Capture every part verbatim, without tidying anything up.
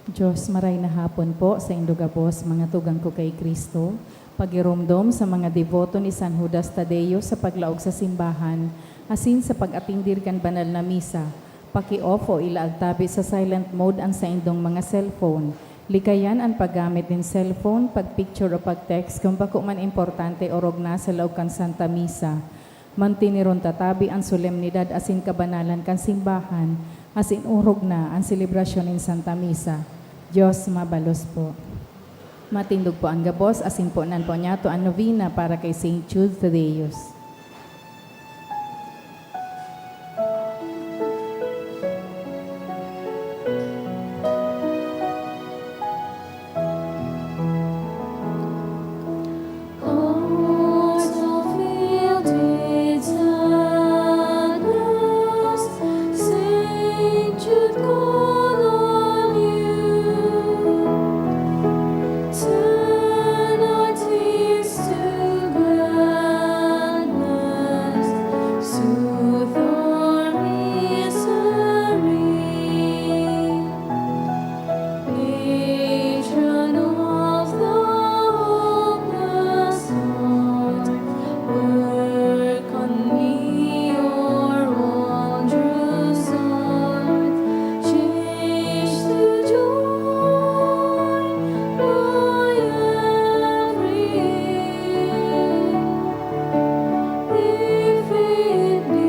Diyos, maray na hapon po saindo gabos, mga tugang ko kay Cristo. Pagiromdom sa mga deboto ni San Judas Tadeo sa paglaog sa simbahan, asin sa pag-atendir kan banal na misa. Paki-off o ilaag tabi sa silent mode an saindong mga cellphone. Likayan an paggamit nin cellphone, pag-picture o pag-text kun bako man importante orog na sa laog kan Santa Misa. Manteneron ta tabi an solemnidad asin kabanalan kan simbahan, asin orog na an selebrasyon nin Santa Misa. Diyos mabalos po. Matindog po an gabos, asin ponan po niyato an novena para kay Saint Jude Thaddeus. Patron of the hopeless heart, work on me your wondrous art. Change to joy my every if it be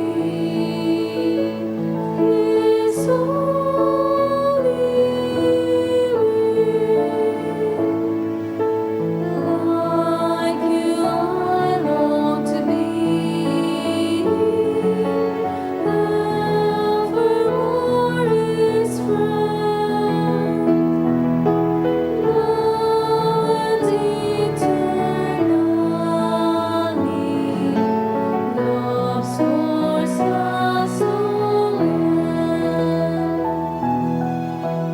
His holy will. Like you, I long to be evermore His friend. Now and eternally, love's source has no end.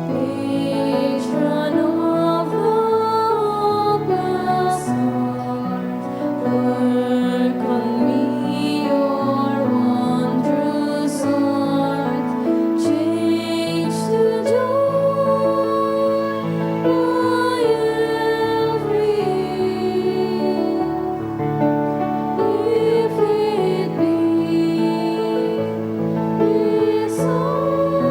Patron of the hopeless heart, work on me your wondrous art. Change to joy my every if it be His holy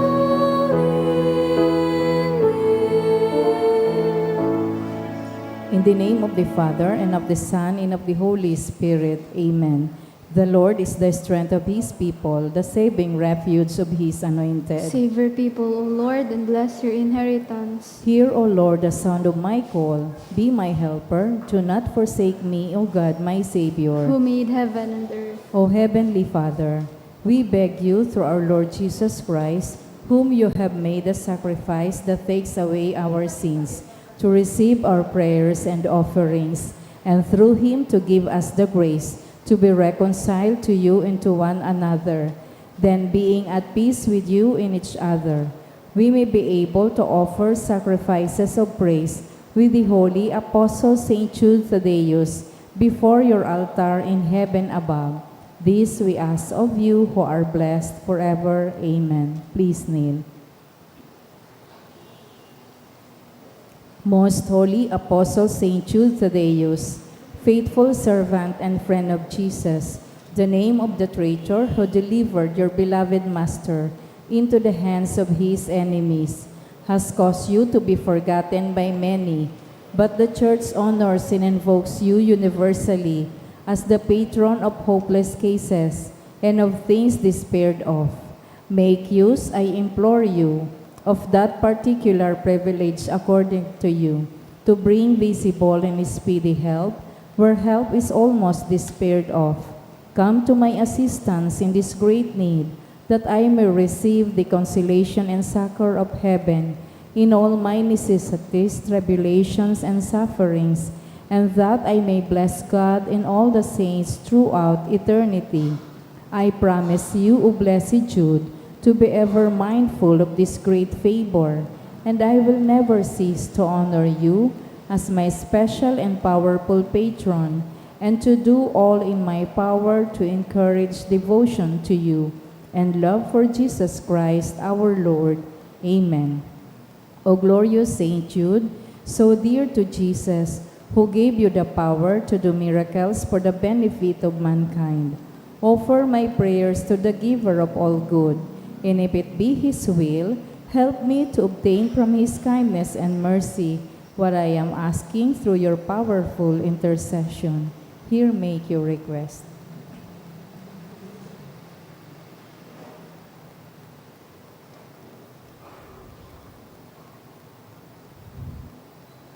will. In the name of the Father, and of the Son, and of the Holy Spirit. Amen. The Lord is the strength of His people, the saving refuge of His anointed. Save your people, O Lord, and bless your inheritance. Hear, O Lord, the sound of my call. Be my helper. Do not forsake me, O God, my Savior. Who made heaven and earth. O Heavenly Father, we beg you through our Lord Jesus Christ, whom you have made a sacrifice that takes away our sins, to receive our prayers and offerings, and through him to give us the grace to be reconciled to you and to one another. Then, being at peace with you in each other, we may be able to offer sacrifices of praise with the holy Apostle Saint Jude Thaddeus before your altar in heaven above. This we ask of you who are blessed forever. Amen. Please kneel. Most Holy Apostle Saint Jude Thaddeus, faithful servant and friend of Jesus, the name of the traitor who delivered your beloved Master into the hands of his enemies, has caused you to be forgotten by many, but the Church honors and invokes you universally as the patron of hopeless cases and of things despaired of. Make use, I implore you, of that particular privilege accorded to you, to bring visible and speedy help where help is almost despaired of. Come to my assistance in this great need, that I may receive the consolation and succor of heaven in all my necessities, tribulations, and sufferings, and that I may bless God and all the saints throughout eternity. I promise you, O Blessed Jude, to be ever mindful of this great favor, and I will never cease to honor you as my special and powerful patron, and to do all in my power to encourage devotion to you and love for Jesus Christ our Lord. Amen. O glorious Saint Jude, so dear to Jesus, who gave you the power to do miracles for the benefit of mankind, offer my prayers to the Giver of all good, and if it be His will, help me to obtain from His kindness and mercy what I am asking through your powerful intercession. Here make your request.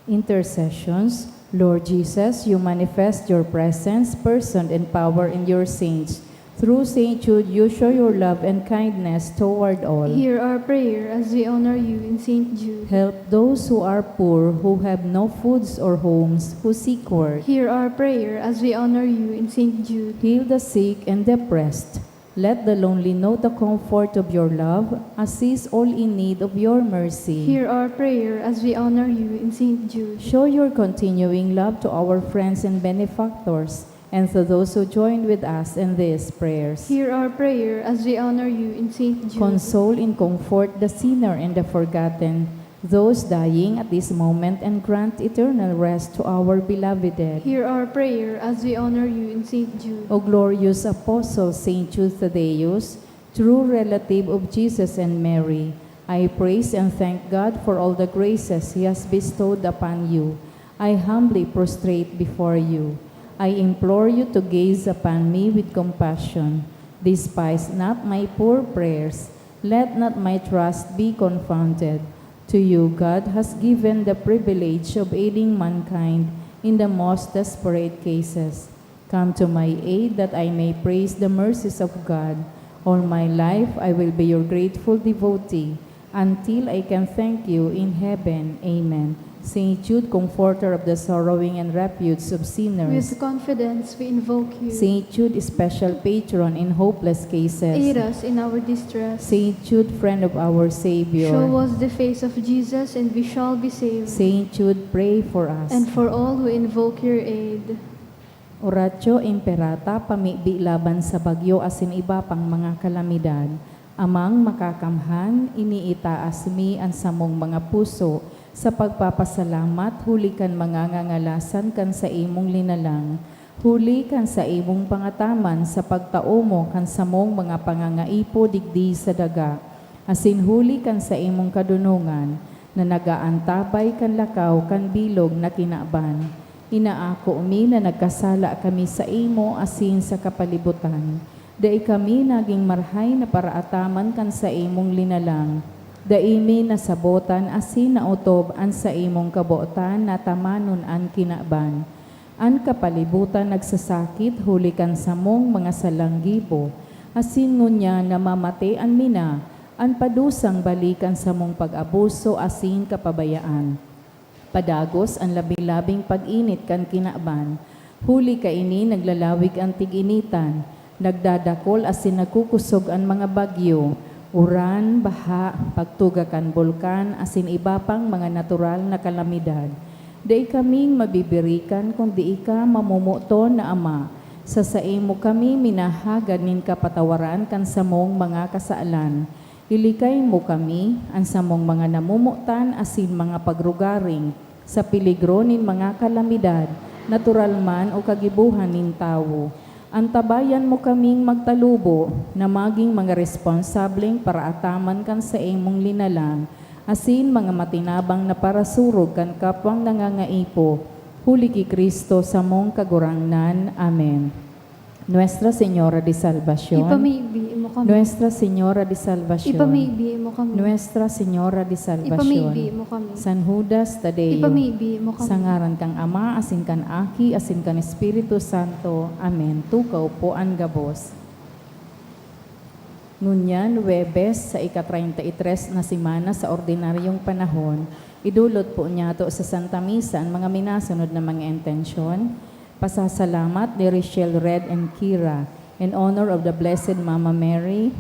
Intercessions. Lord Jesus, you manifest your presence, person, and power in your saints. Through Saint Jude, you show your love and kindness toward all. Hear our prayer as we honor you in Saint Jude. Help those who are poor, who have no foods or homes, who seek work. Hear our prayer as we honor you in Saint Jude. Heal the sick and depressed. Let the lonely know the comfort of your love. Assist all in need of your mercy. Hear our prayer as we honor you in Saint Jude. Show your continuing love to our friends and benefactors, and to those who join with us in these prayers. Hear our prayer as we honor you in Saint Jude. Console and comfort the sinner and the forgotten, those dying at this moment, and grant eternal rest to our beloved dead. Hear our prayer as we honor you in Saint Jude. O glorious Apostle Saint Jude Thaddeus, true relative of Jesus and Mary, I praise and thank God for all the graces He has bestowed upon you. I humbly prostrate before you. I implore you to gaze upon me with compassion. Despise not my poor prayers. Let not my trust be confounded. To you, God has given the privilege of aiding mankind in the most desperate cases. Come to my aid that I may praise the mercies of God. All my life I will be your grateful devotee until I can thank you in heaven. Amen. Saint Jude, comforter of the sorrowing and refuge of sinners. With confidence we invoke you. Saint Jude, special patron in hopeless cases. Aid us in our distress. Saint Jude, friend of our Savior. Show us the face of Jesus and we shall be saved. Saint Jude, pray for us. And for all who invoke your aid. Oratio Imperata, pamibi laban sa bagyo asin iba pang mga kalamidad. Amang Makakamhan, iniitaas mi an samong mga puso sa pagpapasalamat huli kan mga ngangalasan kan saimong linalang, huli kan saimong pangataman sa pagtao mo kan samong mga pangangaipo digdi sa daga, asin huli kan saimong kadonongan na nag-aantabay kan lakaw kan bilog na kinaban. Inaako mi na nagkasala kami saimo asin sa kapalibutan. Dai kami nagin marahay na paraataman kan saimong linalang. Dai mi nasabotan asin naotob an saimong kabotan na tamanon an kinaban. An kapalibutan nagsasakit huli kan samong mga salang gibo, asin ngunyan namamate an mina, an padusang bali kan samong pag-abuso asin kapabayaan. Padagos an labi-labing pag-init kan kinaban, huli kaini naglalawig an tig-initan, nagdadakol asin nagkukosog an mga bagyo, uran, baha, pagtuga kan bulkan, asin iba pang mga natural na kalamidad. Dai kaming mabibirikan kun dai ka mamomoton na Ama. Sa saimo kami minahagad nin kapatawaran kan samong mga kasalan. Ilikay mo kami, an samong mga namomotan asin mga pagrugaring, sa peligro nin mga kalamidad, natural man o kagibohan nin tawo. Antabayan mo kaming magtalubo na magin mga responsableng paraataman kan saimong linalang, asin mga matinabang na parasurog kan kapwang nangangaipo, huli ki Cristo samong Kagurangnan. Amen. Nuestra Señora de Salvacion. Ipamibi mo kami. Nuestra Señora de Salvacion. Ipamibi mo kami. Nuestra Señora de Salvacion. Ipamibi mo kami. San Judas Tadeo. Ipamibi mo kami. Sa ngaran kan Ama, asin kan Aki, asin kan Espiritu Santo. Amen. Tukaw po an gabos. Ngunyan, Huwebes, sa ika-treinta y tres na semana sa ordinaryong panahon, idulot po niyato sa Santa Misa an mga minasunod na mga intensyon. Pasasalamat ni Richelle Red and Kira, in honor of the Blessed Mama Mary,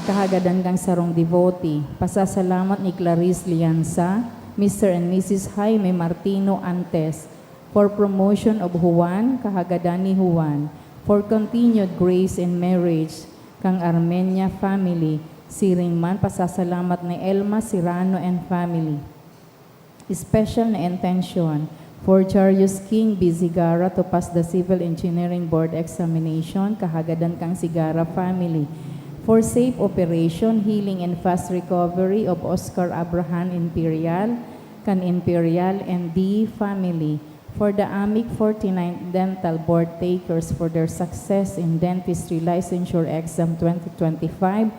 kahagadan kan sarong devotee. Pasasalamat ni Clarice Lianza, Mister and Missus Jaime Martino Antes, for promotion of Juan, kahagadan ni Juan, for continued grace in marriage, kan Armenia family, Siring man, pasasalamat ni Elma Serrano and family. Special na intention for Jarius King B. Zigara to pass the Civil Engineering Board Examination, kahagadan kan Zigara family. For safe operation, healing, and fast recovery of Oscar Abraham Imperial, kan Imperial and D family. For the AMIC forty-nine dental board takers for their success in dentistry licensure exam twenty twenty-five,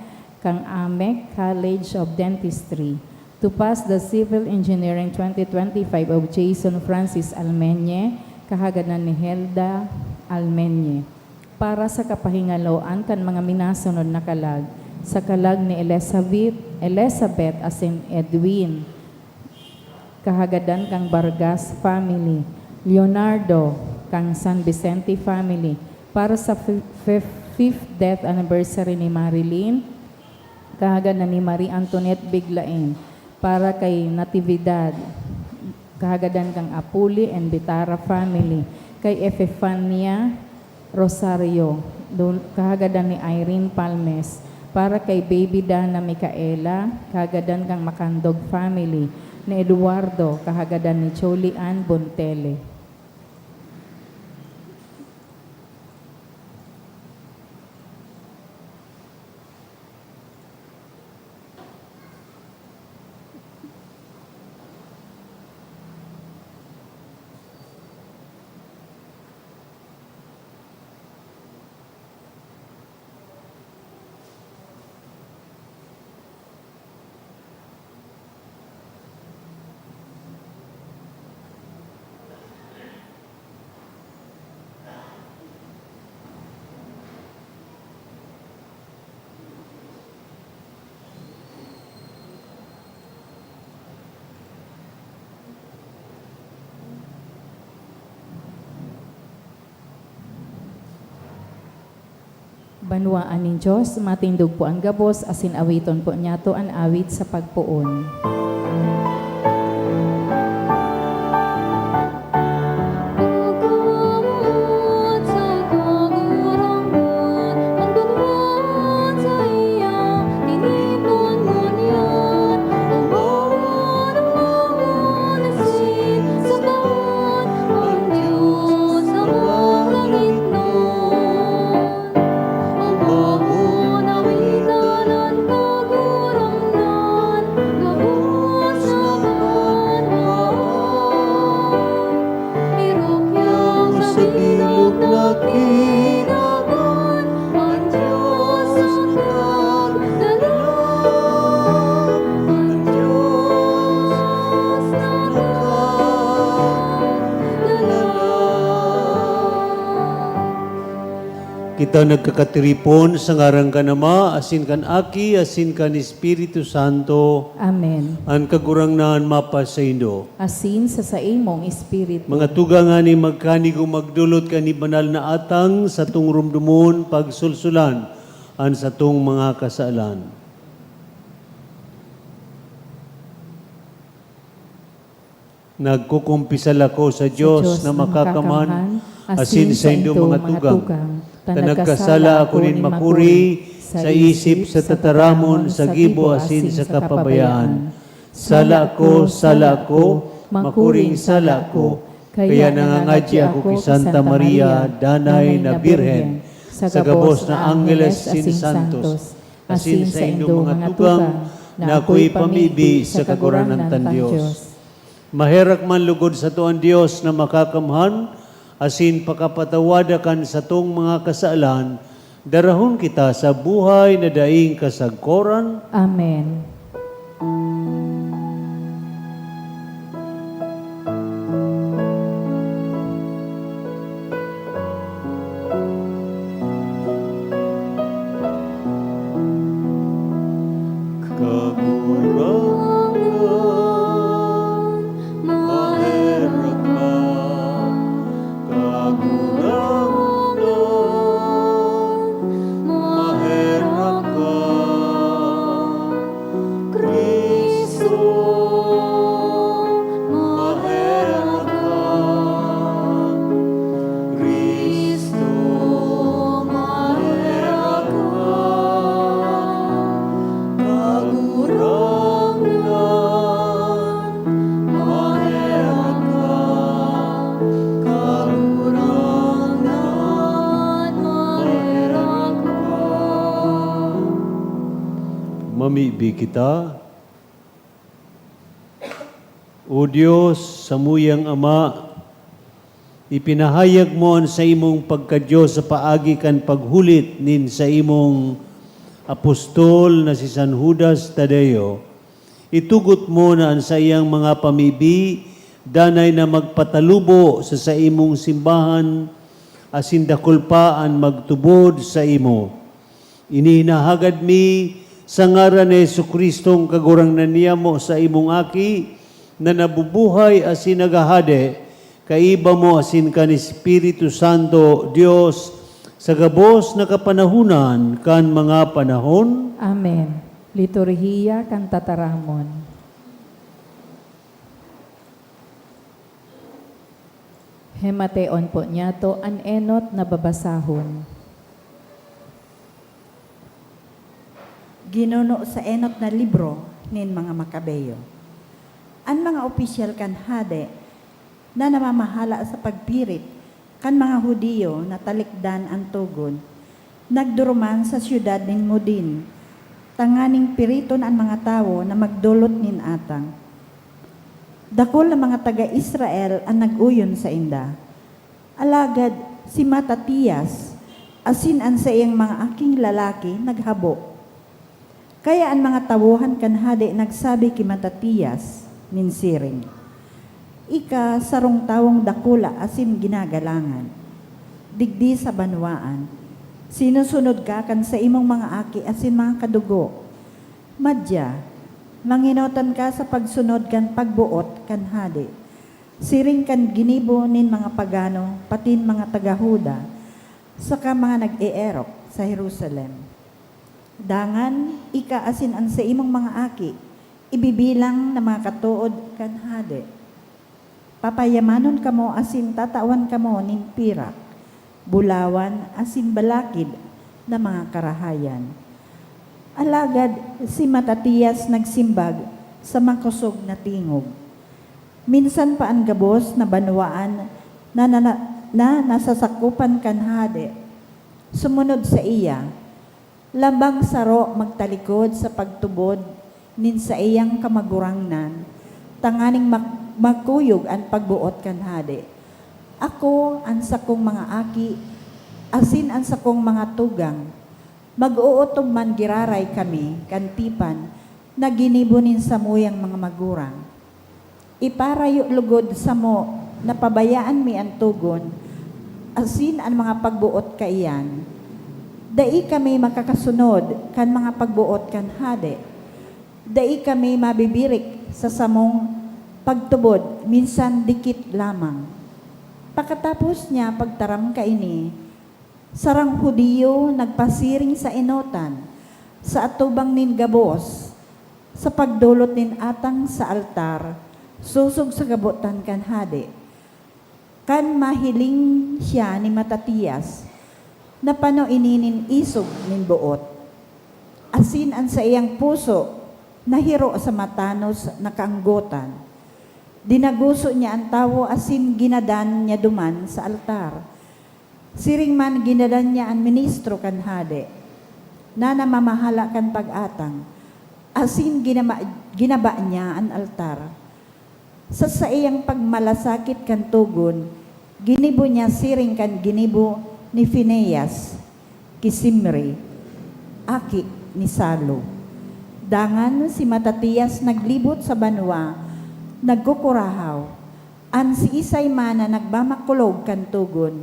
kan AMEC College of Dentistry. To pass the Civil Engineering twenty twenty-five of Jason Francis Almenye, kahagadan ni Helda Almenye. Para sa kapahingaloan kan mga minasunod na kalag, sa kalag ni Elizabeth, Elizabeth asin Edwin, kahagadan kan Vargas family, Leonardo, kan San Vicente family, para sa fi-, fif-, fifth death anniversary ni Marilyn, kahagadan ni Marie Antoinette Biglain, para kay Natividad, kahagadan kan Apuli and Bitara family, kay Epifania Rosario, dul-, kahagadan ni Irene Palmes, para kay Baby Dana Micaela, kahagadan kan Macandog family, ni Eduardo, kahagadan ni Jolie Ann Bontele. Banwaan nin Dios, matindog po an gabos, asin awiton po niyato an awit sa pagpoon. Kita nagkakatiripon sa ngaran kan Ama, asin kan Aki, asin kan Espiritu Santo. Amen. An Kagurangnan mapasaindo. Asin sa saimong espiritu. Mga tugang, ngani magkanigo magdolot kan banal na atang, satong romdomon pagsulsolan an satong mga kasalan. Nagkukumpisal ako sa Dios na makakamhan, asin saindo, mga tugang, ta nagkasala ako nin makuri sa isip, sa tataramon, sa gibo, asin sa kapabayaan. Sala ako, sala ako, makuring sala ako. Kaya nangangadyi ako ki Santa Maria, Danay na Birhen, sa gabos na angheles asin santos, asin saindo, mga tugang, na akoy pamibi sa Kagurangnan tang Dios. Maherak man lugod sato an Dios na makakamhan, asin pakapatawada kan satong mga kasalan, darahon kita sa buhay na daing kasagkoran. Amen. Kagurangnan, maherak ka. Kagurangnan, maherak ka. Cristo, maherak ka. Cristo, maherak ka. Mamibi kita. O Dios, samuyang Ama, ipinahayag mo an saimong pagka-Dios sa paagi kan paghulit nin saimong apostol na si San Judas Tadeo. Itugot mo na an saiyang mga pamibi danay na magpatalubo sa saimong simbahan, asin dakul pa an magtubod saimo. Ini hinahagad mi sa ngaran ni Jesu-Cristong Kagurangnan niyamo, saimong Aki, na nabubuhay asin naghahade, kaiba mo asin kan Espiritu Santo, Dios, sa gabos na kapanahonan kan mga panahon. Amen. Liturhiya kan Tataramon. Hemateon po niyato an enot na babasahon. Ginuno sa enot na libro nin mga Makabeo. An mga opisyal kan hade na namamahala sa pagpirit kan mga Judio na talikdan an togon, nagduruman sa syudad nin Modin, tanganing piriton an mga tawo na magdolot nin atang. Dakul na mga taga Israel an nag-oyon sainda. Alagad si Matatias asin an saiyang mga aking lalaki naghabo. Kaya an mga tawohan kan hade nagsabi ki Matatias nin siring, "Ika sarong tawong dakula asin ginagalangan digdi sa banwaan. Sinusunod ka kan saimong mga aki asin mga kadugo. Madya, mangenotan ka sa pagsunod kan pagboot kan hade, siring kan ginibo nin mga pagano patin mga taga Juda, saka mga nag-eerok sa Jerusalem. Dangan, ika asin an saimong mga aki ibibilang na mga katood kan hade. Papayamanon kamo asin tatawan kamo nin pirak, bulawan asin balakid na mga karahayan." Alagad si Matatias nagsimbag sa makosog na tingog, "Minsan pa an gabos na banwaan na, na, na, na nasasakopan kan hade sumunod saiya, lambang saro magtalikod sa pagtubod nin saiyang kamagurangnan, tanganing mak-, makuyog an pagboot kan hade. Ako, an sakong mga aki, asin an sakong mga tugang, mag-ootob man giraray kami kan tipan na ginibo nin samuyang mga magurang. Iparayo logod samo na pabayaan mi an togon asin an mga pagboot kaiyan. Dai kami makakasunod kan mga pagboot kan hade. Dai kami mabibirik sa samong pagtubod, minsan dikit lamang." Pakatapos niya pagtaram kaini, sarang Judio nagpasiring sa enotan, sa atubang nin gabos, sa pagdolot nin atang sa altar, sosog sa gabotan kan hade. Kan mahiling siya ni Matatias, napano ini nin isog nin boot, asin an saiyang puso nahiro sa matanos na kaanggotan. Dinaguso niya an tawo asin ginadan niya duman sa altar. Siring man, ginadan niya an ministro kan hade na namamahala kan pag-atang, asin ginama-, ginaba niya an altar. Sa saiyang pagmalasakit kan togon, ginibo niya siring kan ginibo ni Fineas ki Zimri, aki ni Salu. Dangan si Matatias naglibot sa banwa, nagkukurahaw. An siisay man na nagmamakulog kan togon,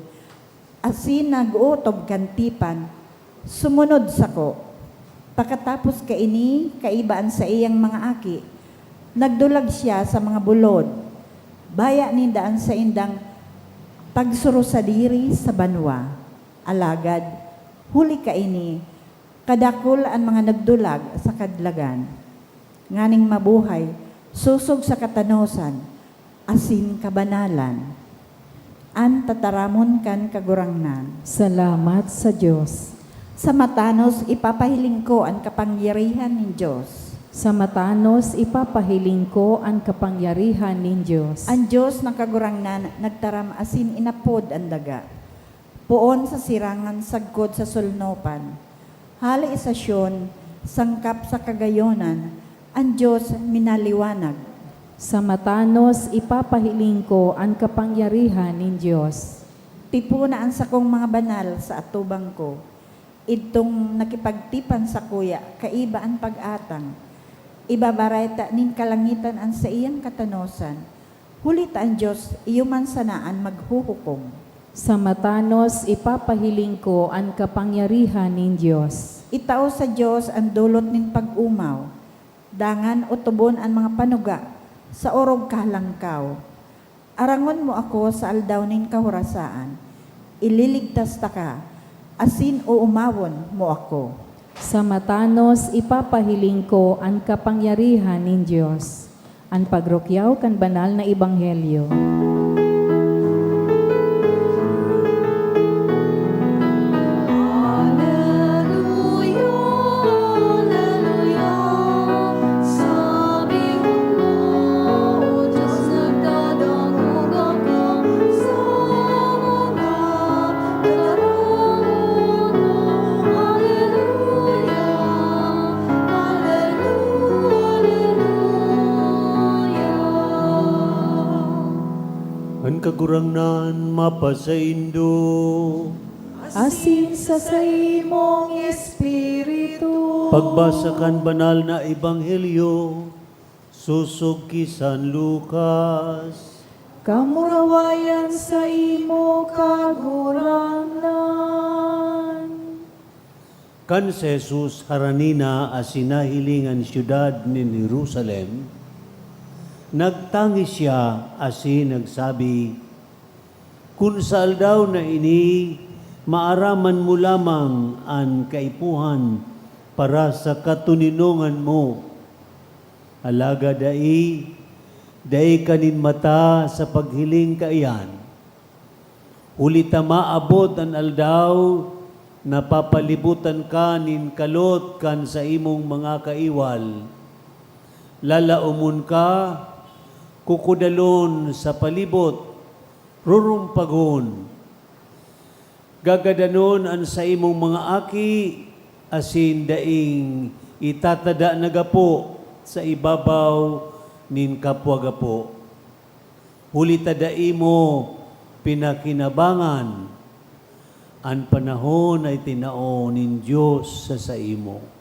asin nag-ootob kan tipan, sumunod sako. Pakatapos kaini, kaiba an saiyang mga aki, nagdulag siya sa mga bulod. Baya ninda an saindang pagsurusadiri sa banwa. Alagad, huli kaini, kadakul an mga nagdulag sa kadlagan, nganing mabuhay sosog sa katanosan asin kabanalan. An tataramon kan Kagurangnan. Salamat sa Dios. Sa matanos ipapahiling ko an kapangyarihan nin Dios. Sa matanos ipapahiling ko an kapangyarihan nin Dios. An Dios na Kagurangnan nagtaram asin inapod an daga, poon sa sirangan sagkod sa solnopan. Hale sa Sion, Sangkap sa kagayonan, an Dios minaliwanag. Sa matanos, ipapahiling ko an kapangyarihan nin Dios. Tipona an sakong mga banal sa atubang ko. Idtong nakipagtipan sakuya kaiba an pag-atang. Ibabareta nin kalangitan an saiyang katanosan. Huli ta an Dios iyo man sana an maghuhukom. Sa matanos, ipapahiling ko an kapangyarihan nin Dios. Itao sa Dios an dulot nin pag-omaw, dangan otobon an mga panuga sa orog kalangkaw. Arangon mo ako sa aldaw nin kahorasaan, ililigtas taka, asin oomawon mo ako. Sa matanos, ipapahiling ko an kapangyarihan nin Dios. An pagrukyaw kan banal na ebanghelyo. An Kagurangnan mapasaindo. Asin sa saimong espiritu. Pagbasa kan banal na ebanghelyo sosog ki San Lucas. Kamurawayan saimo, Kagurangnan. Kan si Jesus harani na asin nahiling an syudad nin Jerusalem, nagtangis siya asin nagsabi, "Kun sa aldaw na ini maaraman mo lamang an kaipuhan para sa katoninongan mo! Alagad dai, dai ka nin mata sa paghiling kaiyan. Huli ta maabot an aldaw na papalibotan ka nin kalot kan saimong mga kaiwal. Lalaomon ka, kukudalon sa palibot, rurumpagon. Gagadanon an saimong mga aki asin daing itatada na gapo sa ibabaw nin kapwa gapo. Huli ta dai mo pinakinabangan an panahon na itinao nin Dios sa saimo."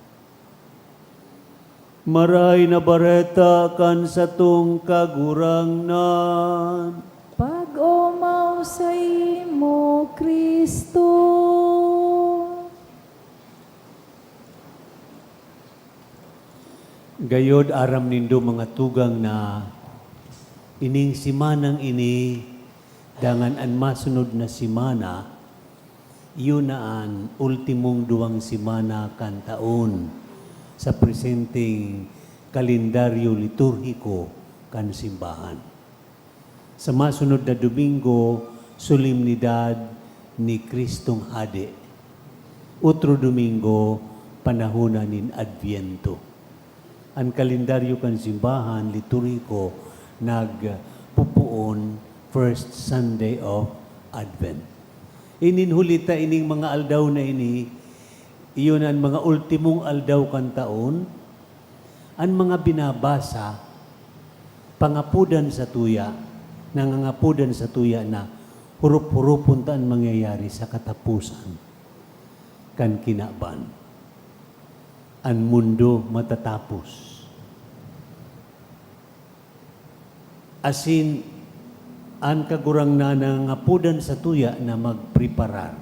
Maray na Bareta kan satong Kagurangnan. Pag-omaw saimo, Cristo. Gayod aram nindo, mga tugang, na ining simanang ini, dangan an masunod na simana, iyo na an ultimong duwang simana kan taon sa presenteng kalendaryo liturhiko kan simbahan. Sa masunod na Domingo, solemnidad ni Cristong Hade. Otro Domingo, panahona nin Adviento. An kalendaryo kan simbahan liturhiko nagpupoon first Sunday of Advent. Inin huli ta ining mga aldaw na ini, iyo na an mga ultimong aldaw kan taon, an mga binabasa, pangapodan satuya, nangangapodan satuya na hurup-hurupon ta an mangyayari sa kataposan kan kinaban. An mundo matatapos. Asin an Kagurangnan nangangapodan satuya na magpreparar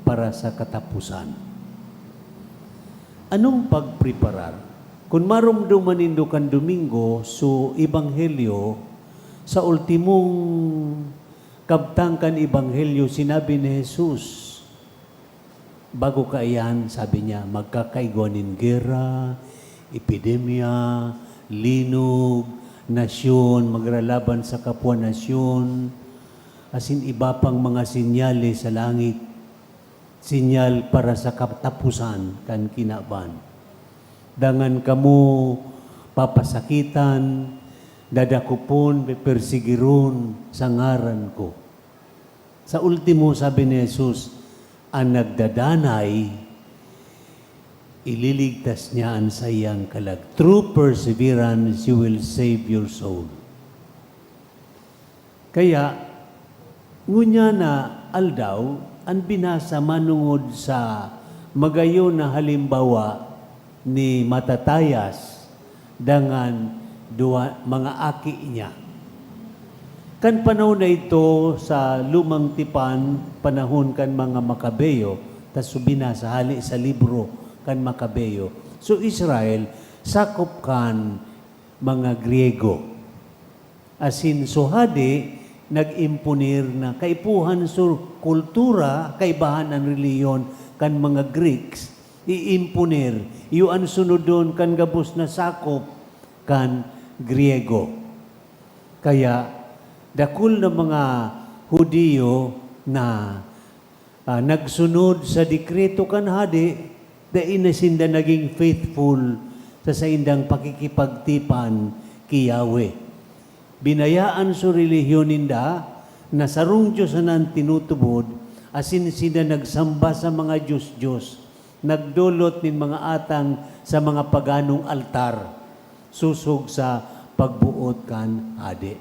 para sa kataposan. Anong pagpreparar? Kun maromdoman nindo kan Domingo, so Ebanghelyo, sa ultimong kabtang kan Ebanghelyo, sinabi ni Jesus, bago kaiyan, sabi niya, magkakaigwa nin gera, epidemya, linog, nasyon magralaban sa kapwa nasyon, asin iba pang mga sinyales sa langit, sinyal para sa kataposan kan kinaban. Dangan kamo papasakitan, dadakopon, pepersigiron sa ngaran ko. Sa ultimo, sabi ni Jesus, an nagdadanay, Ililigtas niya an saiyang kalag. Through perseverance, you will save your soul. Kaya, ngunyan na aldaw, an binasa manongod sa magayon na halimbawa ni Matatayas dangan duwa, mga aki niya. Kan panahon na ito, sa Lumang Tipan, panahon kan mga Makabeo, ta subina sa hali sa libro kan Makabeo. So, Israel, sakop kan mga Griego. Asin so hadi nag-imponer na kaipuhan so kultura, kaibahan an relihiyon kan mga Greeks, iimponer, iyo an sunodon kan gabos na sakop kan Griego. Kaya, dakul na mga Judio na, ah, nagsunod sa dekreto kan hadi, dai na sinda nagin faithful sa saindang pakikipagtipan ki Yahweh. Binayaan so relihiyon ninda na sarong Dios sana an tinutubod, asin sinda nagsamba sa mga dios-dios, nagdolot nin mga atang sa mga paganong altar, sosog sa pagboot kan hadi.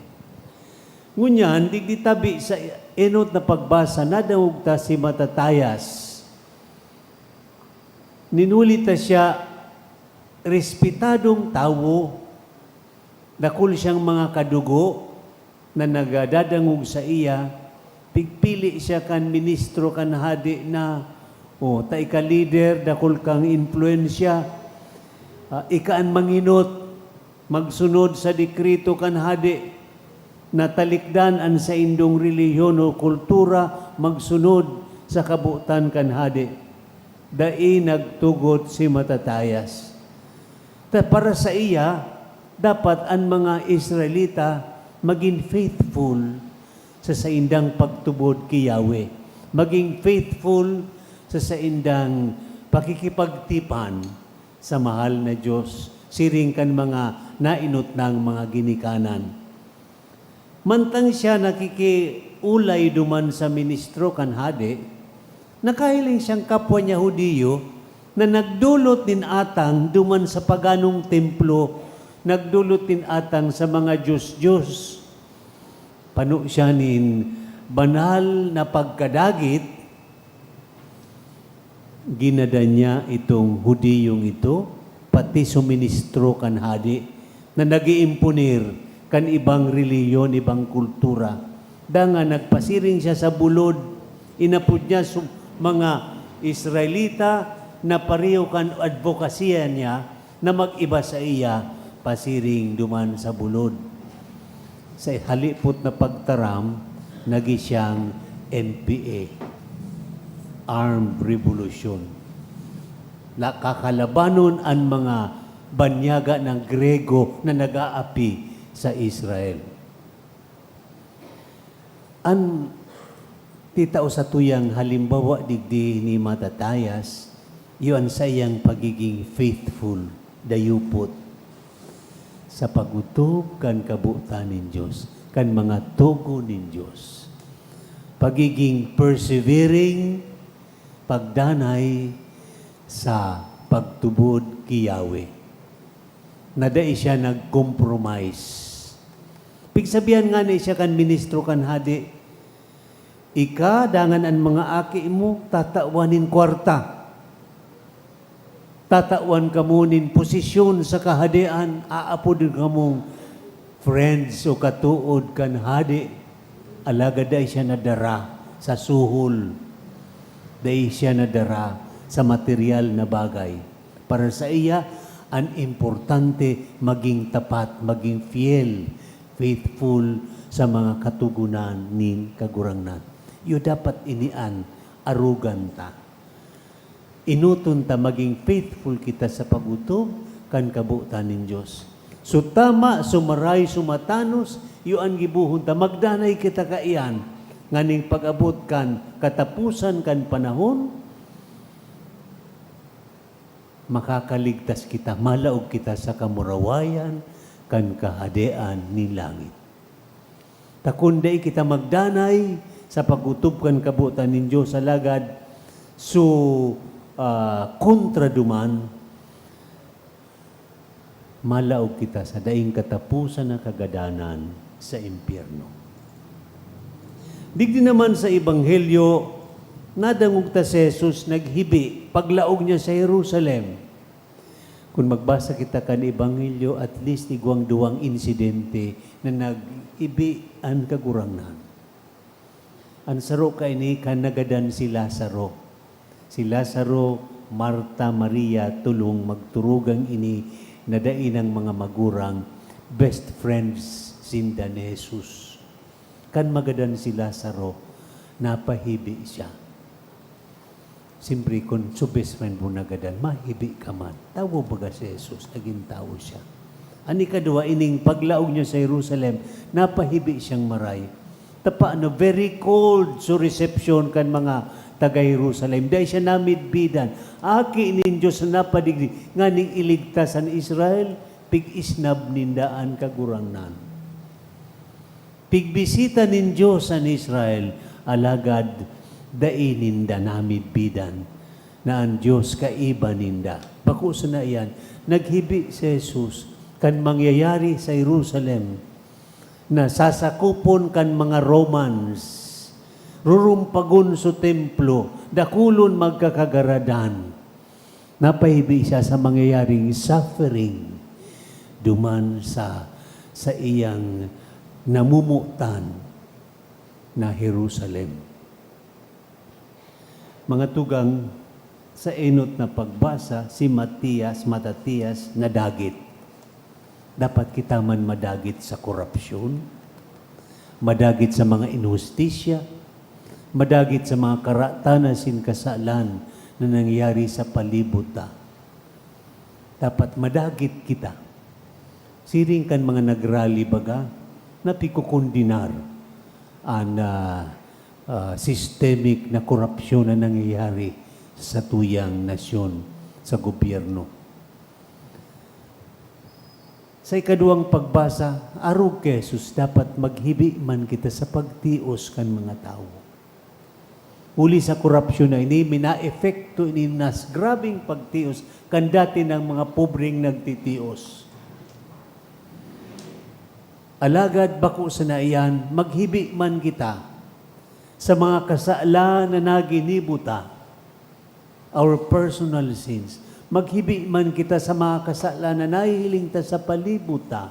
Ngunyan, digdi tabi sa enot na pagbasa, nadangog ta si Matatayas. Nin huli ta siya respetadong tawo, dakul siyang mga kadugo na nagadadangog saiya, pigpili siya kan ministro kan hadi na, o, ta ika lider, dakul kang impluwensya, ah, ika an mangenot, magsunod sa dekreto kan hadi, na talikdan an saindong relihiyon o kultura, magsunod sa kabotan kan hadi. Dai nagtugot si Matatayas. Ta para saiya, dapat an mga Israelita magin faithful sa saindang pagtubod ki Yahweh, magin faithful sa saindang pakikipagtipan sa mahal na Dios, siring kan mga naenot nang mga ginikanan. Mantang siya nakikiolay duman sa ministro kan hadi, nakahiling siyang kapwa niya Judio na nagdolot nin atang duman sa paganong templo, nagdolot nin atang sa mga dios-dios. Pano siya nin banal na pagkadagit, ginada niya itong Judiyong ito, pati suministro kan hadi na nag-iimponer kan ibang relihiyon, ibang kultura. Dangan nagpasiring siya sa bulod, inapod niya su-, mga Israelita na pareho kan advokasya niya, na mag-iba saiya pasiring duman sa bulod. Sa halipot na pagtaram, nagi siyang N P A, armed revolution. Nakakalabanon an mga banyaga ng Grego na nag-aapi sa Israel. An titao satuyang halimbawa digdi ni Matatayas, iyo an saiyang pagiging faithful, dayupot, sa pag-otob kan kabotan nin Dios, kan mga togon nin Dios. Pagiging persevering, pagdanay sa pagtubod ki Yahweh, na dai siya nag-compromise. Pigsabihan ngani siya kan ministro kan hadi, "Ika, dangan an mga aki mo, tatawan nin kwarta. Tatawan kamo nin posisyon sa kahadean, aapodon kamong friends o katood kan hadi." Alagad dai siya nadara sa suhol. Dai siya nadara sa material na bagay. Para saiya, an importante, maging tapat, maging fiel, faithful sa mga katogonan nin Kagurangnan. Iyo dapat ini an arogan ta. Enoton ta, maging faithful kita sa pag-otob kan kabotan nin Dios. So tama, so maray, so matanos, iyo an gibohon ta. Magdanay kita kaiyan, nganing pag-abot kan kataposan kan panahon, makakaligtas kita, malaog kita sa kamurawayan kan Kahadean nin langit. Ta kun dai kita magdanay sa pag-otob kan kabotan nin Dios, alagad so ah, kontra duman, malaog kita sa daing kataposan na kagadanan sa impyerno. Digdi naman sa Ebanghelyo, nadangog ta si Jesus naghibi paglaog niya sa Jerusalem. Kun magbasa kita kan Ebanghelyo, at least igwang duwang insidente na naghibi an Kagurangnan. An saro kaini kan nagadan si Lazaro. Si Lazaro, Marta, Maria, tolong magturugang ini na dai nang mga magurang, best friends sinda ni Jesus. Kan magadan si Lazaro, napahibi siya. Siyempre, kun su best friend mo nagadan, mahibi ka man. Tawo baga si Jesus, nagin tawo siya. An ikaduwa, ining paglaog niya sa Jerusalem, napahibi siyang maray. Tapa na very cold so reception kan mga taga Jerusalem. Dai siya namidbidan. Aki nin Dios na napadigdi, nganing iligtas an Israel, pig-isnab ninda an Kagurangnan. Pigbisita nin Dios an Israel, alagad dai ninda namidbidan na an Dios kaiba ninda. Bako sana iyan, naghibi si Jesus kan mangyayari sa Jerusalem na sasakupon kan mga Romans, rurumpagon su templo, dakulon magkakagaradan. Napahibi siya sa mangyayaring suffering duman sa saiyang namomotan na Jerusalem. Mga tugang, sa enot na pagbasa, si Matias, Matatias, nadagit. Dapat kita man madagit sa korupsyon, madagit sa mga inhustisya, madagit sa mga karatan asin kasalan na nangyayari sa palibot ta. Dapat madagit kita. Siring kan mga nagrally baga, napikokondenar an, ah, ah, systemic na korupsyon na nangyayari sa tuyang nasyon, sa gobyerno. Sa ikaduwang pagbasa, arog ki Jesus, dapat maghibi man kita sa pagtios kan mga tawo. Huli sa korupsyon na ini, minaepekto ini nas grabeng pagtios kan dati nang mga pobreng nagtitios. Alagad bako sana iyan, maghibi man kita sa mga kasalan na naginibo ta, our personal sins. Maghibi man kita sa mga kasalan na nahihiling ta sa palibot ta.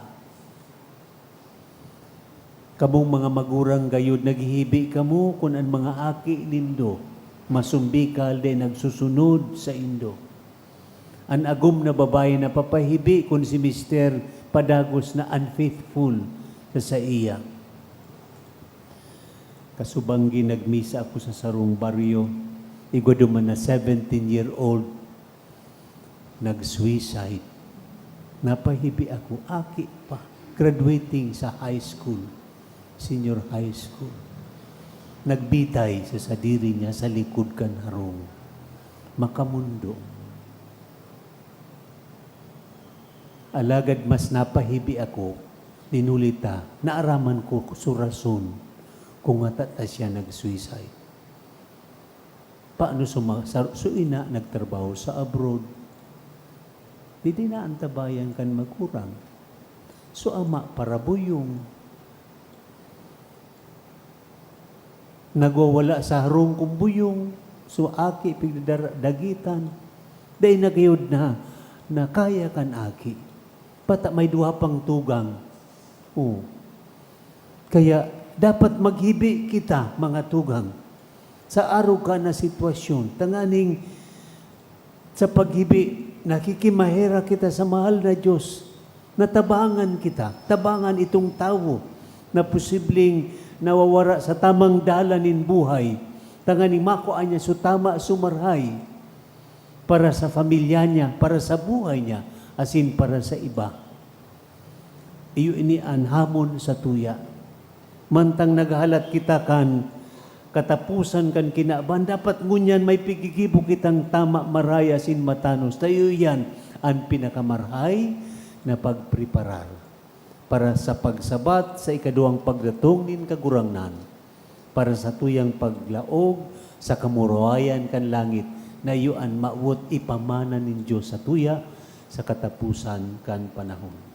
Kamong mga magurang gayod, naghihibi kamo kun an mga aki nindo masumbikal, dai nagsusunod saindo. An agom na babayi napapahibi kun si mister padagos na unfaithful sa saiya. Kasubanggi, nagmisa ako sa sarong baryo, igwa duman na seventeen-year-old nag-suicide. Napahibi ako, aki pa, graduating sa high school, senior high school. Nagbitay sa sadiri niya sa likod kan harong. Makamondo. Alagad mas napahibi ako, nin huli ta, naaraman ko su rason kung ngata ta siya nag-suicide. Paano su ma-, sa, su ina nagtrabaho sa abroad? Dai na antabayan kan magurang. Su ama parabuyong. Nagwawala sa harong kun buyong, su aki pigdadara-, dagitan. Dai na gayod na, na kaya kan aki. Pata may duwa pang tugang. Oh. Kaya dapat maghibi kita, mga tugang, sa arog ka na sitwasyon, tanganing sa paghibi, nakikimaherak kita sa mahal na Diyos. Natabangan kita, tabangan itong tawo na posibleng nawawara sa tamang dalan nin buhay, tanganing makua niya su tama, su marahay para sa pamilya niya, para sa buhay niya, asin para sa iba. Iyo ini an hamon sa tuya. Mantang naghahalat kita kan kataposan kan kinaban, dapat ngunyan may pigigibo kitang tama, marahay asin matanos. Ta iyo iyan an pinakamarahay na pagpreparar para sa pagsabat sa ikaduwang pagdatong nin Kagurangnan, para sa tuyang paglaog sa kamurawayan kan langit. na iyo an mawot ipamana nin Dios satuya sa kataposan kan panahon.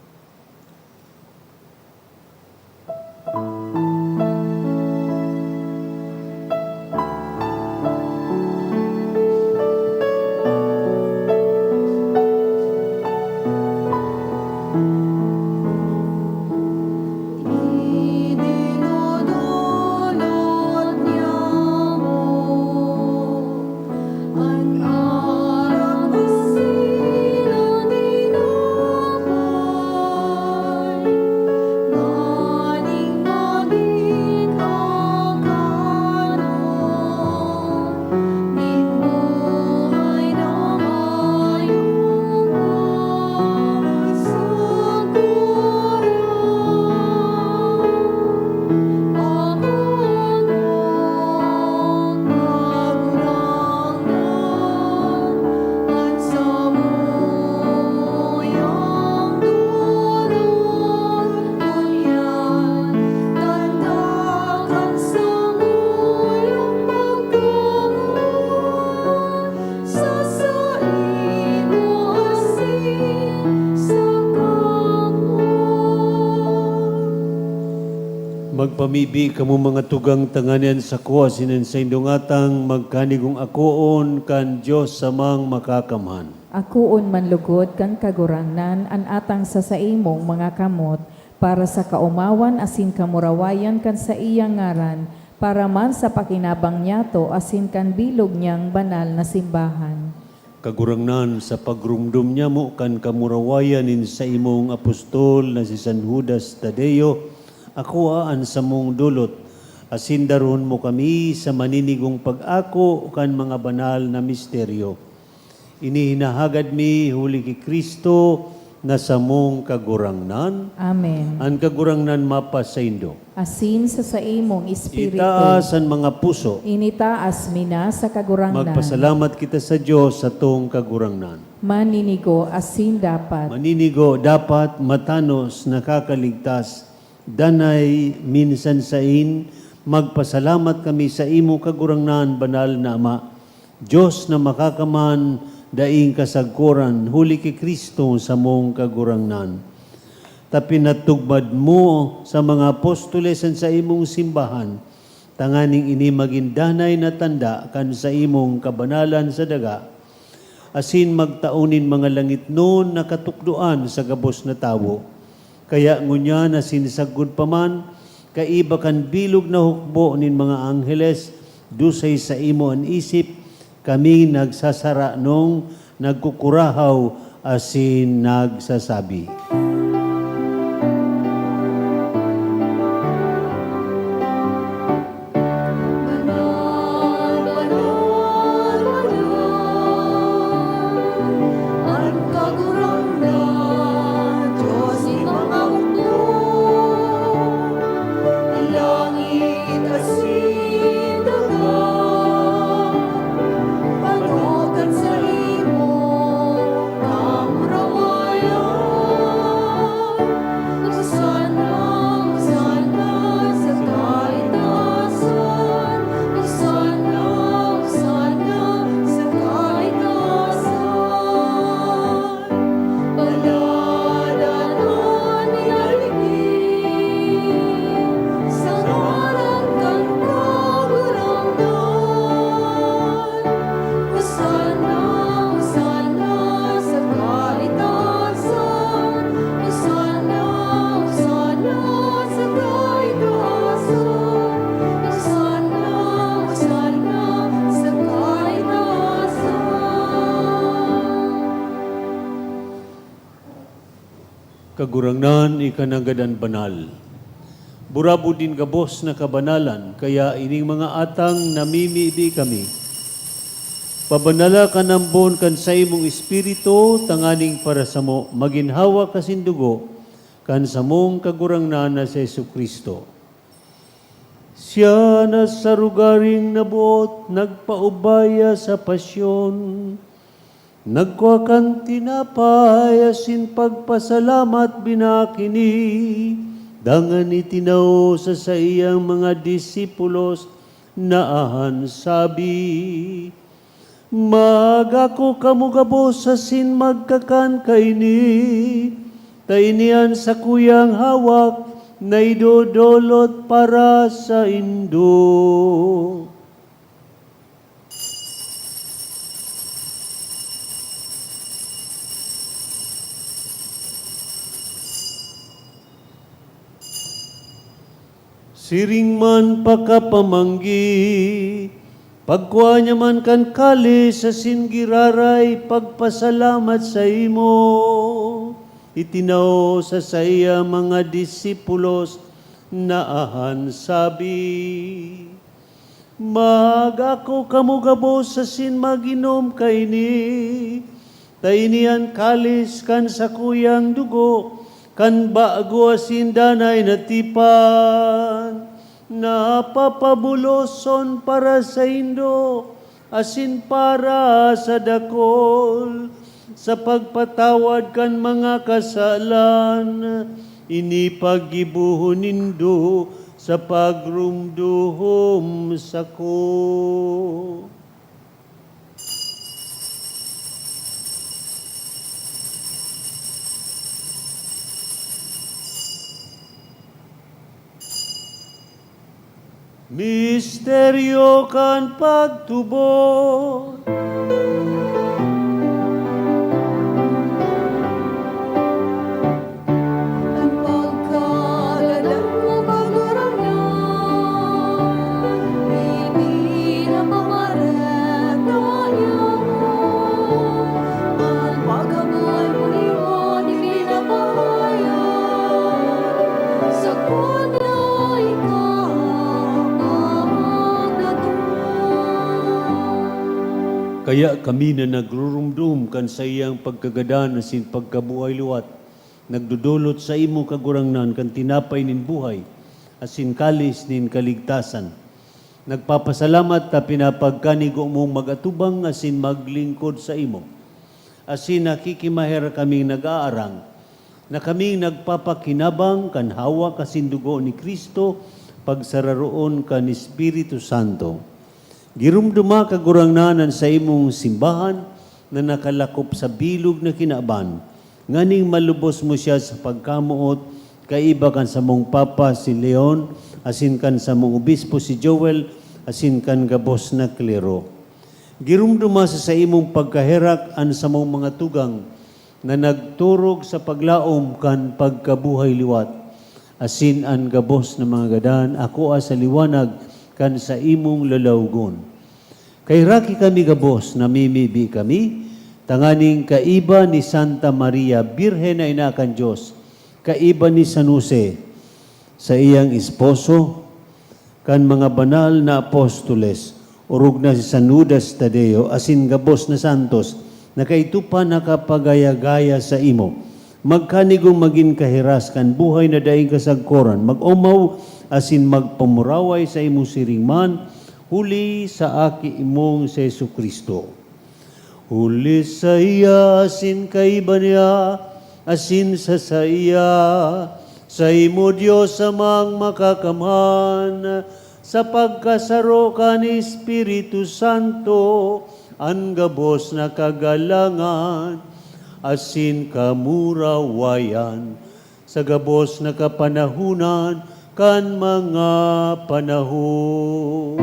Magpamibi kamo, mga tugang, tanganing an sako asin an saindong atang magkanigong akoon kan Dios Amang Makakamhan. Akoon man lugod kan Kagurangnan an atang sa saimong mga kamot, para sa kaomawan asin kamurawayan kan saiyang ngaran, para man sa pakinabang niyato asin kan bilog niyang banal na simbahan. Kagurangnan, sa pagromdom nyamo kan kamurawayan nin saimong apostol na si San Judas Tadeo, akua an samong dolot, asin darohon mo kami sa maninigong pag-ako kan mga banal na misteryo. Ini hinahagad mi huli ki Cristo na samong Kagurangnan. Amen. An Kagurangnan mapasaindo. Asin sa saimong espiritu. Itaas an mga puso. Initaas mi na sa Kagurangnan. Magpasalamat kita sa Dios, satong Kagurangnan. Maninigo asin dapat. Maninigo, dapat, matanos, nakakaligtas, danay, minsan sain, magpasalamat kami sa imo, Kagurangnan, Banal na Ama, Dios na makakaman, daing kasagkoran, huli ki Cristo, samong Kagurangnan. Ta pinatugmad mo sa mga apostoles an saimong simbahan, tanganing ini magin danay na tanda kan saimong kabanalan sa daga, asin magtao nin mga langitnon na katukdoan sa gabos na tawo. Kaya ngunyan asin sagkod pa man, kaiba kan bilog na hukbo nin mga angheles, dusay saimo an isip, kami nagsasara nong nagkukurahaw asin nagsasabi. Banal, banal, banal, an Kagurangnan, Dios nin mga hukbo. An langit asin daga, pano kan saimo kamurawayan. Hosanna, Hosanna sa kaitaasan. Hosanna, Hosanna sa kaitaasan. Paladan an minarigin sa ngaran kan Kagurangnan. Hosanna, Hosanna sa kaitaasan. Hosanna, Hosanna sa kaitaasan. Hosanna, Hosanna sa kaitaasan. Kagurangnan, ika nanggad an banal. Burabod nin gabos na kabanalan, kaya ining mga atang namimibi kami. Pabanala kan ambon kan saimong Espiritu, tanganing para samo magin hawak asin dugo kan samong Kagurangnan na si Jesu-Cristo. Siya na sa rogaring naboot nagpaubaya sa pasyon, nagkua kan tinapay asin pagpasalamat binakini, dangan itinao sa saiyang mga disipulos na ahan sabi, Magako kamo gabos asin magkakan kaini, ta ini an sakuyang hawak na idodolot para saindo. Siring man pakapamanggi, pagkua niya man kan kalis asin giraray pagpasalamat saimo, itinao sa saiyang mga disipulos na ahan sabi, "Magako kamo gabos asin mag-inom kaini, ta ini an kalis kan sakuyang dugo kan bago asin danay na tipan, na papabuloson para saindo asin para sa dakol, sa pagpatawad kan mga kasalan. Ini paggibohon nindo sa pagrumduhom sako." Misteryo kan pagtubod. An pagkagadan mo, Kagurangnan, ipinapamaret ka niya. An pagkabuhay mo, ipinapahayag, sagkod na ikaw magdaduma. Kaya kami na nagrurumdom kan saiyang pagkagadan asin pagkabuhay liwat, nagdodolot saimo, Kagurangnan, kan tinapay nin buhay asin kalis nin kaligtasan. Nagpapasalamat ta pinapagkanigo mong mag-atubang asin maglingkod saimo. Asin nakikimaherak kaming nag-aarang na kaming nagpapakinabang kan hawak asin dugo ni Cristo, pagsararoon kan Espiritu Santo. Giromdoma, Kagurangnan, an saimong simbahan na nakalakop sa bilog na kinaban, nganing malubos mo siya sa pagkamoot, kaiba kan samong Papa si Leon, asin kan samong Obispo si Joel, asin kan gabos na klero. Giromdoma sa saimong pagkaherak an samong mga tugang na nagturog sa paglaom kan pagkabuhay liwat, asin an gabos na mga gadan akoa sa liwanag kan saimong lalawgon. Kaheraki kami gabos, namimibi kami, tanganing kaiba ni Santa Maria, Birhen na Ina kan Dios, kaiba ni San Jose, saiyang esposo, kan mga banal na apostoles, orog na si San Judas Tadeo, asin gabos na santos, na kaidto pa nakapagaya-gaya saimo. Magkanigong magin kahiras kan buhay na daing kasagkoran, mag-omaw asin magpamuraway saimo siring man, huli sa Aki mong si Jesu-Cristo. Huli saiya asin kaiba niya, asin sa saiya, saimo, Dios Amang Makakamhan, sa pagkasaro kan Espiritu Santo, an gabos na kagalangan asin kamurawayan, sa gabos na kapanahonan kan mga panahon.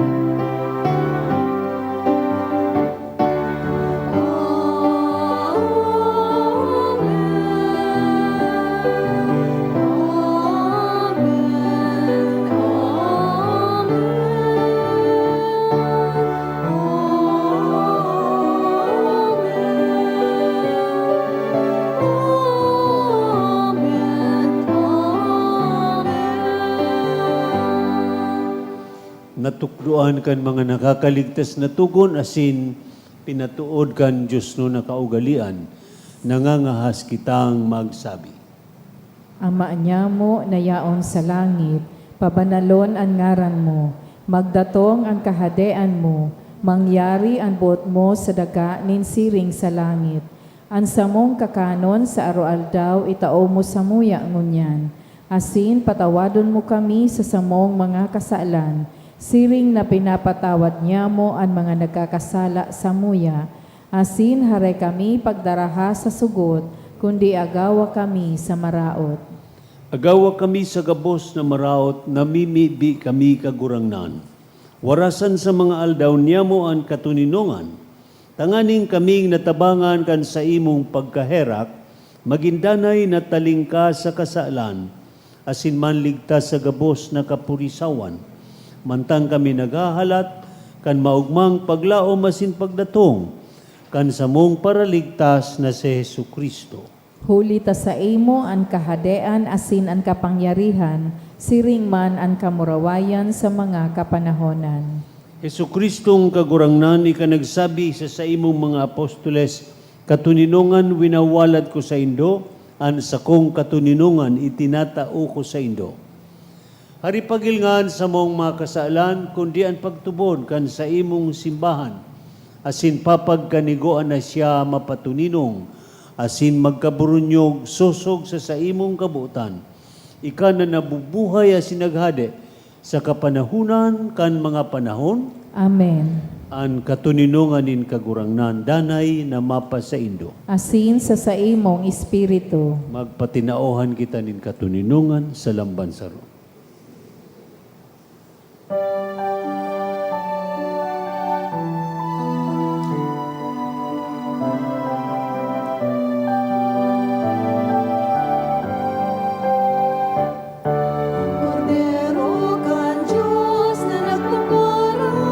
Natukdoan kan mga nakakaligtas na togon asin pinatood kan diosnon na kaugalean, nangangahas kitang magsabi. Ama nyamo na yaon sa langit, pabanalon an ngaran mo. Magdatong an kahadean mo. Mangyari an boot mo sa daga nin siring sa langit. An samong kakanon sa aroaldaw itao mo samuya ngunyan. Asin patawadon mo kami sa samong mga kasalan, Siring na pinapatawad niamo an mga nagkakasala samuya, asin hare kami pagdaraha sa sugot, kundi agawa kami sa maraot. Agawa kami sa gabos na maraot, namimibi kami, Kagurangnan. Warasan sa mga aldaw niamo an katoninongan, tanganing kaming natabangan kan saimong pagkaherak, magin danay na talingkas sa kasalan, asin manligtas sa gabos na kapurisawan, mantang kami naghahalat kan maogmang paglaom asin pagdatong kan samong Paraligtas na si Jesu-Cristo. Huli ta saimo an kahadean asin an kapangyarihan, siring man an kamurawayan sa mga kapanahonan. Jesu-Cristong Kagurangnan, ika nagsabi sa saimong mga apostoles, "Katoninongan winawalat ko saindo, an sakong katoninongan itinatao ko saindo." Haripagil ngan samong mga kasalan, kundi an pagtubod kan saimong simbahan, asin papagkanigoan na siya mapatoninong asin magkaburunyog sosog sa saimong kabotan. Ika na nabubuhay asin naghade sa kapanahonan kan mga panahon. Amen. An katoninongan nin Kagurangnan danay na mapasaindo. Asin sa saimong espiritu. Magpatinaohan kita nin katoninongan sa lamban saro. Kordero kan Dios na nagpaparan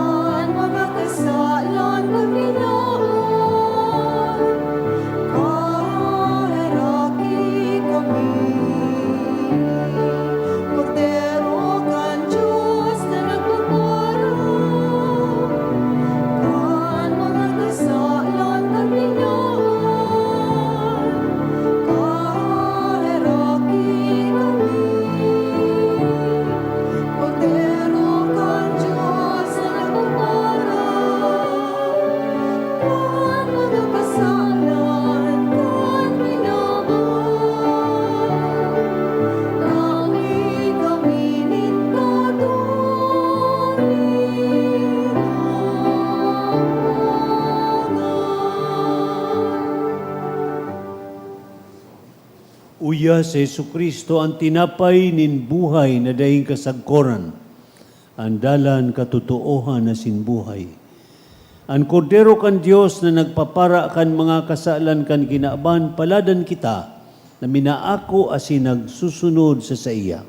kan mga kasalan kan tinawan, kaheraki kami. Kordero kan Dios na nagpaparan kan mga kasalan kan tinawan, kaheraki kami. Kordero kan Dios na nagpaparan kan mga kasalan kan tinawan, kaheraki kami nin katoninongan. Uya si Jesu-Cristo an tinapay nin buhay na daing kasagkoran, an dalan, katotoohan asin buhay. An Kordero kan Dios na nagpapara kan mga kasalan kan kinaban, paladan kita na minaako asin nagsusunod sa saiya.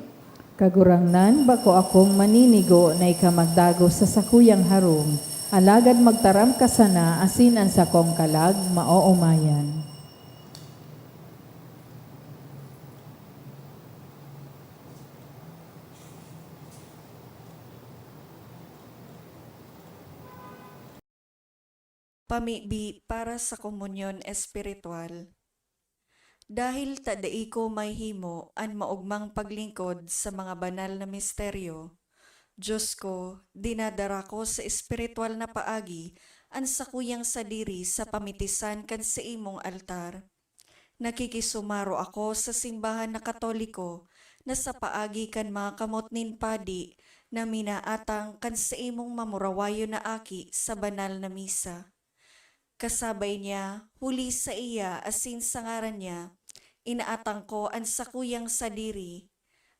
Kagurangnan, bako akong maninigo na ika magdagos sa sakuyang harong, alagad magtaram ka sana asin an sakong kalag maoomayan. Pamibi para sa komunyon espiritual. Dahil ta dai ko mahihimo an maogmang paglingkod sa mga banal na misteryo, Dios ko, dinadara ko sa espiritual na paagi an sakuyang sadiri sa pamitisan kan saimong altar. Nakikisumaro ako sa simbahan na Katoliko na sa paagi kan mga kamot nin padi na minaatang kan saimong mamurawayon na aki sa banal na misa. Kasabay niya, huli saiya asin sa ngaran niya, inaatang ko an sakuyang sadiri.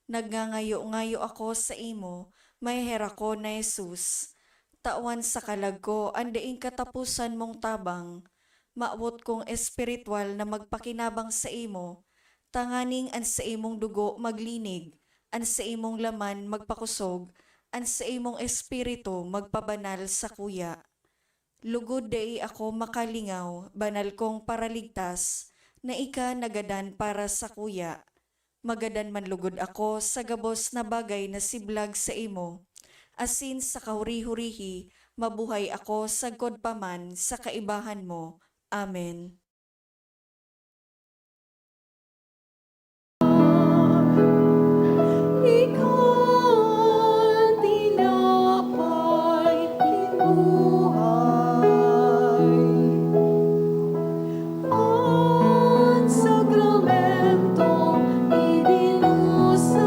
Nagngangayo-ngayo ako saimo, maheherak ko na Jesus. Tawan sa kalag ko an daing kataposan mong tabang. Mawot kong espiritual na magpakinabang saimo, tanganing an saimong dugo maglinig, an saimong laman magpakosog, an saimong espiritu magpabanal sakuya. Lugod dai ako makalingaw, banal kong Paraligtas, na ika nagadan para sakuya. Magadan man lugod ako sa gabos na bagay na siblag saimo, asin sa kahuri-hurihi mabuhay ako sagkod pa man sa kaibahan mo. Amen. Ika an tinapay nin buhay, an sakramentong idinusay.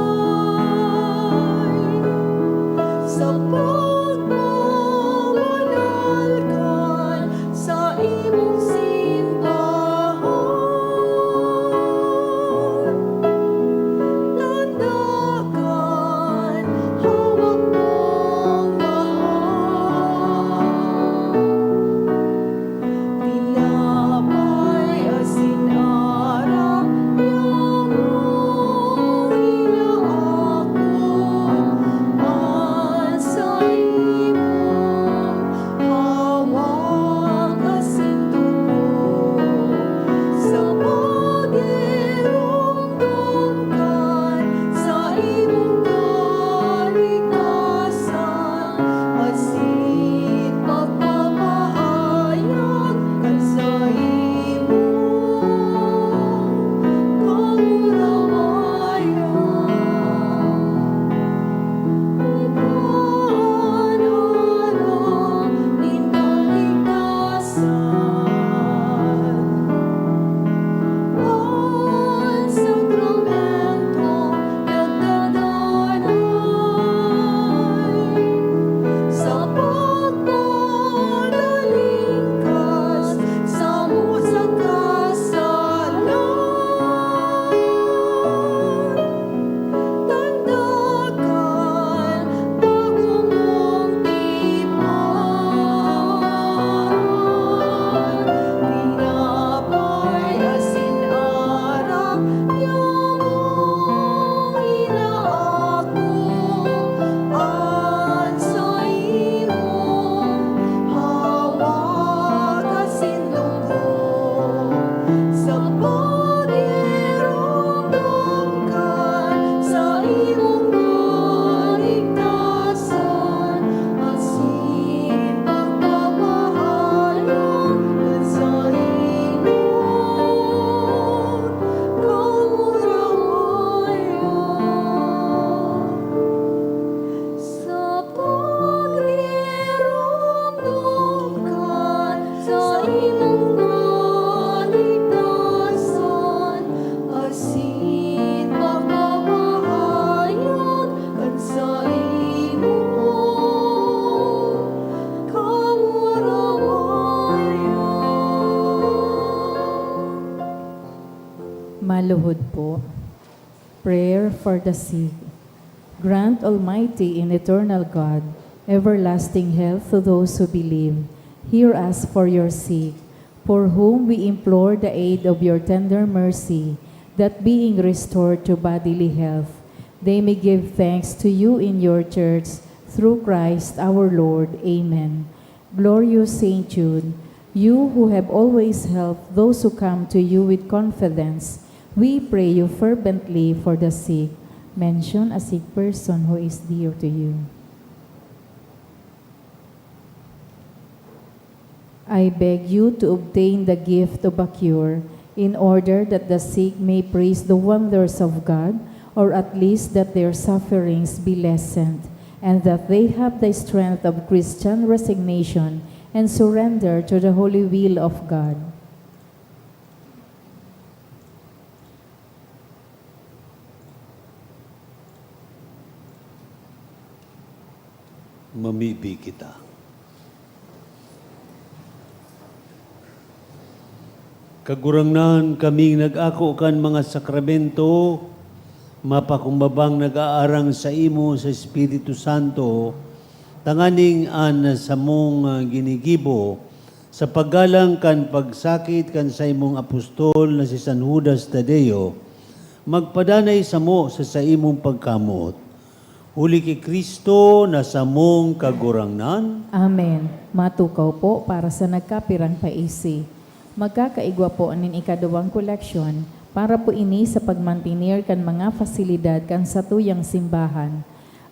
Pakiramdam kan saimong kaligtasan, asin pagpapahayag kan saimong kamurawayan. Sa pagriramdam kan saimong kaligtasan, asin pagpapahayag kan saimong kamurawayan. Maluhod po. Prayer for the sick. Grant, Almighty and eternal God, everlasting health to those who believe. Hear us for your sick, for whom we implore the aid of your tender mercy, that being restored to bodily health, they may give thanks to you in your church, through Christ our Lord. Amen. Glorious Saint Jude, you who have always helped those who come to you with confidence, we pray you fervently for the sick. Mention a sick person who is dear to you. I beg you to obtain the gift of a cure, in order that the sick may praise the wonders of God, or at least that their sufferings be lessened, and that they have the strength of Christian resignation and surrender to the holy will of God. Mamibi kita. Kagurangnan, kaming nag-ako kan mga sakramento, mapakumbabang nag-aarang saimo sa Espiritu Santo, tanganing an samong, ah, ginigibo sa paggalang kan pagsakit kan saimong apostol na si San Judas Tadeo, magpadanay samo sa saimong pagkamot. Huli ki Cristo na samong Kagurangnan. Amen. Matukaw po para sa nagkapirang paisi. Magkakaigwa po nin ikaduwang koleksyon para po ini sa pagmantener kan mga fasilidad kan satuyang simbahan.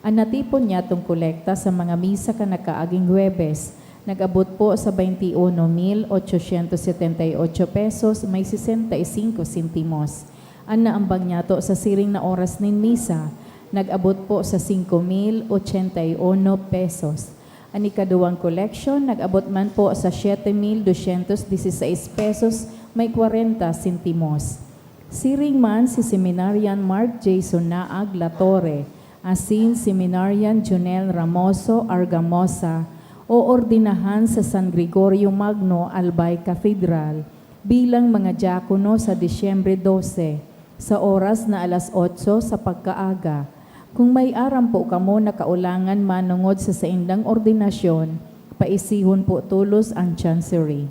An natipon nyatong kolekta sa mga misa kan nakaaging Huwebes, nag-abot po sa baynte uno mil ochocientos setenta y ocho pesos may sesenta y singko sentimos. An naambag nyato sa siring na oras nin misa, nag-abot po sa singko mil ochenta y uno pesos. An ikaduwang koleksyon nag-abot man po sa siete mil dosyentos dieciséis pesos may kwarenta sentimos. Siring man si Seminarian Mark Jason Naag Latorre, asin Seminarian Jonel Ramoso Argamosa, oordinahan sa San Gregorio Magno, Albay Cathedral, bilang mga diakono sa Disyembre doce, sa oras na alas otso sa pagkaaga. Kung may aram po kamo na kaulangan manongod sa saindang ordinasyon, paisihon po tolos an Chancery.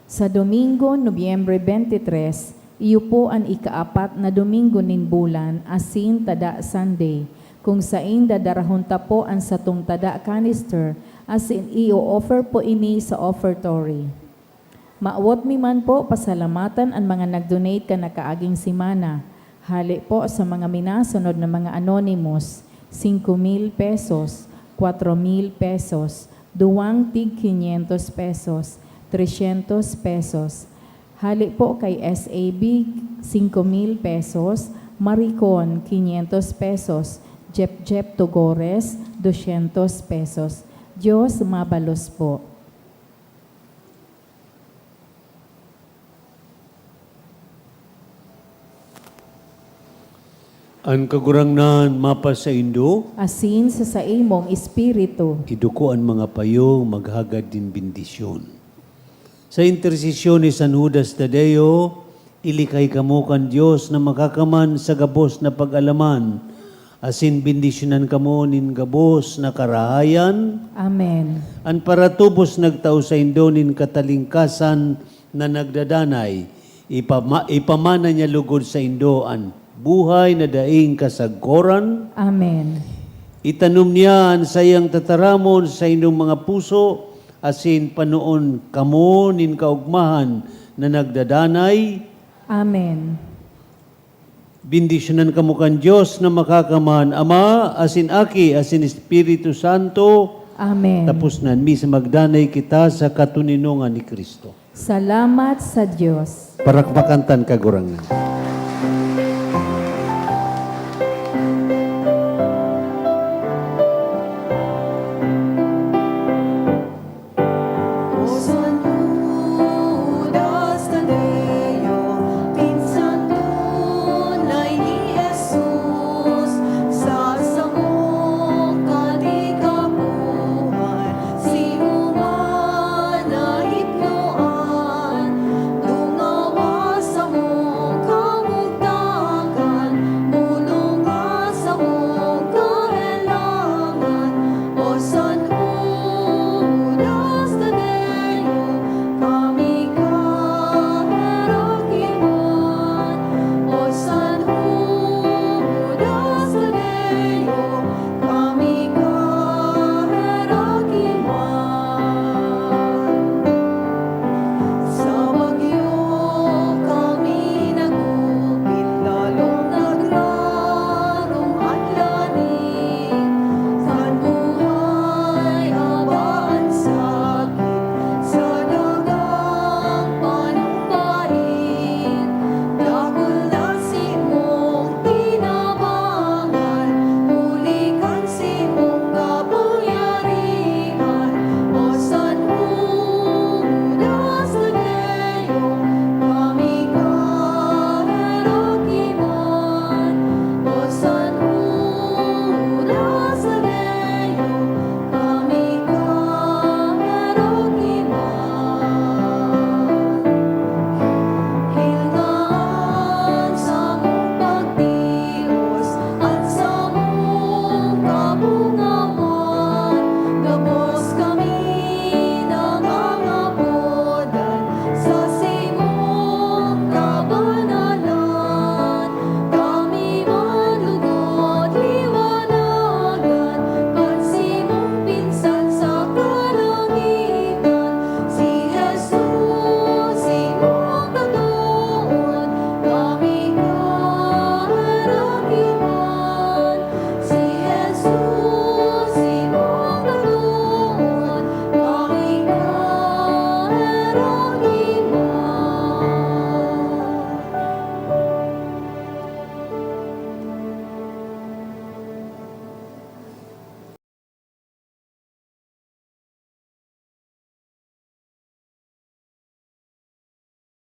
Sa Domingo, Nobyembre twenty-three, iyo po an ikaapat na Domingo nin bulan, asin Tada Sunday, kung saen dadarahon ta po an satong tada canister, asin i-o-offer po ini sa offertory. Mawot mi man po pasalamatan an mga nag-donate kan nakaaging semana. Hale po sa mga minasunod na mga anonymous, singko mil pesos, kwatro mil pesos, duwang tig quinientos pesos, trescientos pesos. Hale po kay S A B, singko mil pesos, Maricon, quinientos pesos, Jep Jep Tugores, doscientos pesos. Diyos mabalos po. An Kagurangnan mapasaindo. Asin sa saimong espiritu. Iduko an mga payo, maghagad nin bendisyon. Sa intersesyon ni San Judas Tadeo, ilikay kamo kan Dios na makakaman sa gabos na pag-alaman, asin bendisyonan kamo nin gabos na karahayan. Amen. An paratubos nagtao saindo nin katalingkasan na nagdadanay, ipama-, ipamana niya lugod saindo an buhay na daing kasagkoran. Amen. Itanom niya an saiyang tataramon sa indong mga puso, asin panoon kamo nin kaogmahan na nagdadanay, Amen. Bendisyonan kamo kan Dios na makakaman, Ama, asin Aki, asin Espiritu Santo. Amen. Tapos na an misa, magdanay kita sa katoninongan ni Cristo. Salamat sa Diyos. Parakpakan ta an Kagurangnan.